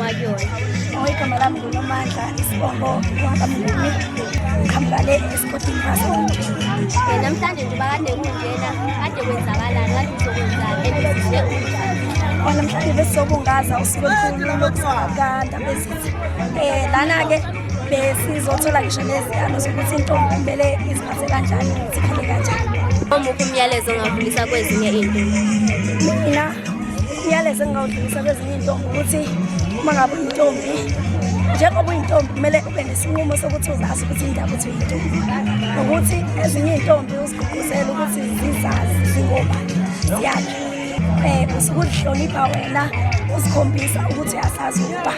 oqhamuka kuyona. Oh, igama lami nguNomandla, isibongo ngowakaMnguni, ngiqhamuka le esigodini kaSonto. Namhlanje nje kade kunjena, kade kwenzakalani, kade uzokwenzani and sihle unjani? Oh, namhlanje besizobungaza usuku olukhulu lokuzalwa kukaNdabezitha. Lana-ke besizothola ngisho neziyalo zokuthi intombi kumele iziphathe kanjani, ukuthi iphile kanjani. Omuphi umyalezo ongadlulisa kwezinye iy'ntombi? Mina umyalezo engingawudlulisa kwezinye iy'ntombi ukuthi uma ngabe uyintombi, njengoba uyintombi kumele ube nesinqumo sokuthi uzazi ukuthi indaba ukuthi uyintombi, nokuthi ezinye iy'ntombi uzigqugquzele ukuthi zizazi zingobani, ziyaphi. Usuke uzihlonipha wena, uzikhombisa ukuthi uyazazi ukuba.